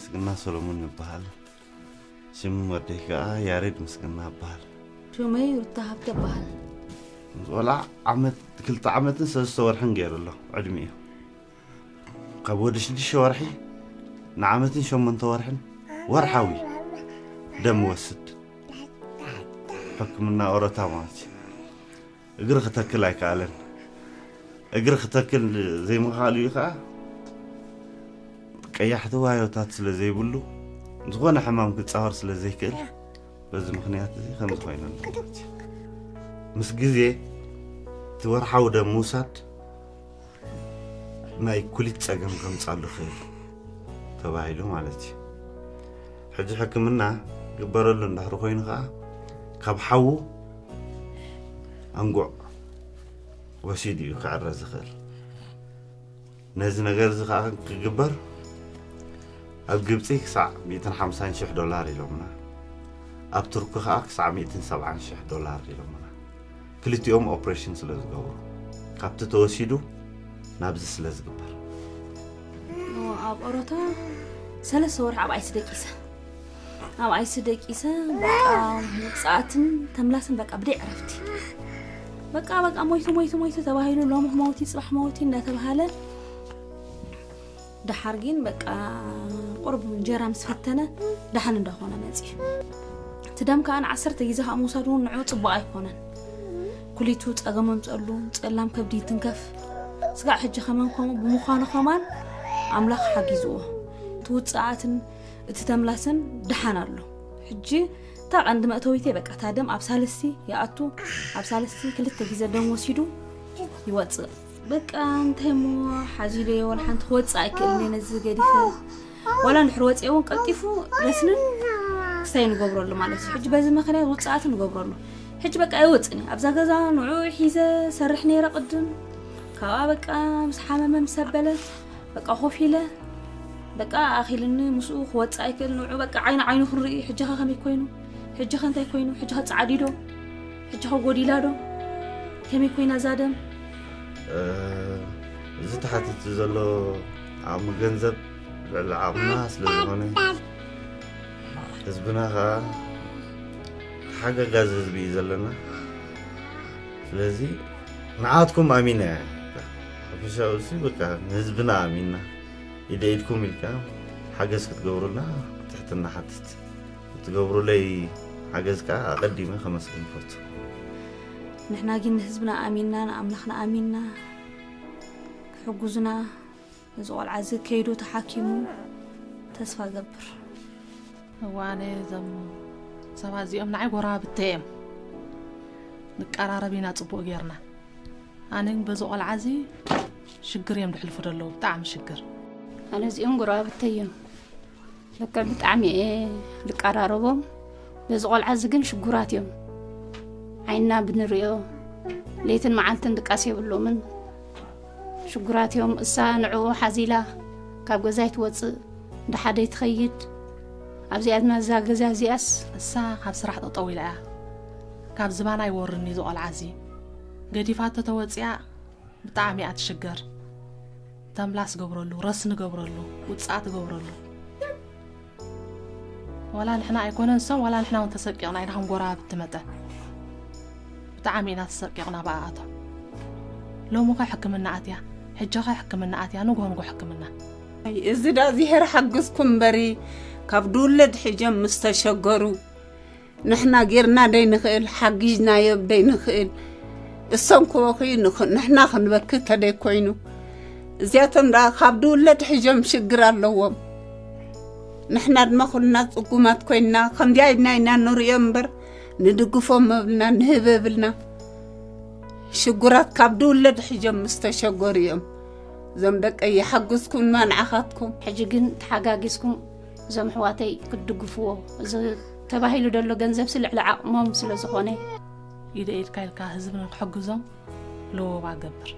ምስግና ሰሎሞን ይበሃል። ሽም ወደይ ከዓ ያሬድ ምስግና ይበሃል። ሽመይ ሩታ ሃብተ ይበሃል። ቆልዓ ዓመት፣ ክልተ ዓመትን ሰለስተ ወርሕን ገይሩ ኣሎ ዕድሚኡ። ካብ ወዲ ሽዱሽተ ወርሒ ንዓመትን ሸሞንተ ወርሕን ወርሓዊ ደም ወስድ፣ ሕክምና ኦሮታ ማለት እዩ። እግሪ ክተክል ኣይከኣለን። እግሪ ክተክል ዘይምኽኣሉ እዩ ከዓ ቀያሕቲ ዋዮታት ስለ ዘይብሉ፣ ዝኾነ ሕማም ክፃወር ስለ ዘይክእል፣ በዚ ምኽንያት እዚ ከምዚ ኮይኑ ኣሎ ማለት እዩ። ምስ ግዜ እቲ ወርሓዊ ደም ምውሳድ ናይ ኩሊት ፀገም ከምፃሉ ይኽእል ተባሂሉ ማለት እዩ። ሕጂ ሕክምና ግበረሉ እንድሕር ኮይኑ ከዓ ካብ ሓዉ ኣንጉዕ ወሲዱ እዩ ክዕረ ዝኽእል። ነዚ ነገር እዚ ከዓ ክግበር ኣብ ግብፂ ክሳዕ ሚእትን ሓምሳን ሽሕ ዶላር ኢሎምና፣ ኣብ ቱርኪ ከዓ ክሳዕ ሚእትን ሰብዓን ሽሕ ዶላር ኢሎምና። ክልቲኦም ኦፕሬሽን ስለ ዝገብሩ ካብቲ ተወሲዱ ናብዚ ስለ ዝግበር ኣብ ኦሮታ ሰለስተ ወርሒ ኣብ ኣይሲ ደቂሰ ኣብ ኣይሲ ደቂሰ በቃ ውፅኣትን ተምላስን በቃ ብደይ ዕረፍቲ በቃ በቃ ሞይቱ ሞይቱ ሞይቱ ተባሂሉ ሎም መውቲ ፅባሕ መውቲ እንዳተባሃለ ደሓር ግን በቃ ቁርብ እንጀራ ምስ ፈተነ ደሓን እንዳኾነ መፅእ እቲ ደም ከዓ ንዓሰርተ ግዜ ከዓ ምውሳድ እውን ንዑ ፅቡቅ ኣይኮነን ኩሊቱ ፀገም ኣምፀሉ ፀላም ከብዲ ይትንከፍ ስጋዕ ሕጂ ከመን ከምኡ ብምዃኑ ከማን ኣምላኽ ሓጊዝዎ እቲ ውፅኣትን እቲ ተምላስን ደሓን ኣሎ ሕጂ እታ ቀንዲ መእተዊተይ በቃ እታ ደም ኣብ ሳልስቲ ይኣቱ ኣብ ሳልስቲ ክልተ ግዜ ደም ወሲዱ ይወፅእ በቃ እንታይ ሞ ሓዚለዮ ወላ ሓንቲ ክወፅእ ኣይክእልን ነዚ ገዲፈ ዋላ እንድሕር ወፅአ እውን ቀልጢፉ ረስንን ክስታይ ንገብረሉ ማለት እዩ ሕጂ በዚ ምክንያት ውፅኣት ንገብረሉ ሕጂ በቃ ኣይወፅን እየ ኣብዛ ገዛ ንዑ ሒዘ ሰርሕ ነይረ ቅድም ካብኣ በቃ ምስ ሓመመ ምስ ኣበለ በቃ ኮፍ ኢለ በቃ ኣኺልኒ ምስኡ ክወፅእ ኣይክእል ንዑ በቃ ዓይኒ ዓይኑ ክንርኢ ሕጂ ኸ ከመይ ኮይኑ ሕጂ ኸ እንታይ ኮይኑ ሕጂ ኸ ፃዕዲዶ ሕጂ ኸ ጎዲላዶ ከመይ ኮይና እዛ ደም እዚ ተሓቲቱ ዘሎ ዓቕሚ ገንዘብ ልዕሊ ዓቕምና ስለ ዝኾነ ህዝብና ከዓ ተሓጋጋዚ ህዝቢ እዩ ዘለና ስለዚ ንዓትኩም ኣሚና ሓፈሻዊ ሲ በቃ ንህዝብና ኣሚና ኢደ ኢድኩም ኢልካ ሓገዝ ክትገብሩልና ትሕትና ሓትት ክትገብሩለይ ሓገዝ ከዓ ኣቐዲመ ከመስግን ይፈቱ ንሕና ግን ንህዝብና ኣሚንና ንኣምላኽና ኣሚንና ክሕጉዝና እዚ ቆልዓ እዚ ከይዱ ተሓኪሙ ተስፋ ገብር እዋነ ዘም ሰባት እዚኦም ንዓይ ጎረባብተይ እዮም ንቀራረብ ኢና ፅቡቅ ጌርና ኣነ ግን በዚ ቆልዓ እዚ ሽግር እዮም ድሕልፉ ደለዉ ብጣዕሚ ሽግር ኣነ እዚኦም ጎረባብተይ እዮም ለካ ብጣዕሚ እየ ልቀራረቦም በዚ ቆልዓ እዚ ግን ሽጉራት እዮም ዓይንና ብንሪኦ ለይትን መዓልትን ድቃስ የብሎምን ሽጉራት እዮም እሳ ንዕኡ ሓዚላ ካብ ገዛይ ትወፅእ እንዳሓደይ ትኸይድ ኣብዚኣ ድማ እዛ ገዛ እዚኣስ እሳ ካብ ስራሕ ጠጠው ኢላ እያ ካብ ዝባና ይወርኒ ዝቆልዓ እዚ ገዲፋቶ ተወፂኣ ብጣዕሚ እያ ትሽገር ተምላስ ገብረሉ ረስኒ ገብረሉ ውፃእ ትገብረሉ ዋላ ንሕና ኣይኮነን ሰው ዋላ ንሕና እውን ተሰቂቕና ኢና ከም ጎረባብቲ መጠን ብጣዕሚ ኢና ተሰቂቕና ብኣኣቶም ሎሚ ኸ ሕክምና ኣትያ ሕጂ ኸ ሕክምና ኣትያ ንጎ ንጎ ሕክምና እዚ ዳ እግዚኣብሔር ሓግዝኩም እምበሪ ካብ ድውለድ ሕጀም ምስ ተሸገሩ ንሕና ጌርና ደይንኽእል ሓጊጅናዮም ደይንኽእል እሶም ክበኽዩ ንኽ- ንሕና ክንበኪ ተደይኮይኑ እዚኣቶም ደኣ ካብ ድውለድ ሕጀም ሽግር ኣለዎም ንሕና ድማ ኩልና ጽጉማት ኮይንና ከምዚኣ ኢድና ኢና ንርእዮም እምበር ንድግፎም መብልና ንህበብልና ሽጉራት ካብ ድውለድ ሕጀም ምስ ተሸገሩ እዮም እዞም ደቀይ ይሓግዝኩምና ንዓኻትኩም ሕጂ ግን ተሓጋጊዝኩም እዞም ኣሕዋተይ ክትድግፍዎ እዚ ተባሂሉ ዘሎ ገንዘብሲ ልዕሊ ዓቕሞም ስለ ዝኾነ ኢደ ኢድካ ኢልካ ህዝቢ ንክሕግዞም ለወባ ገብር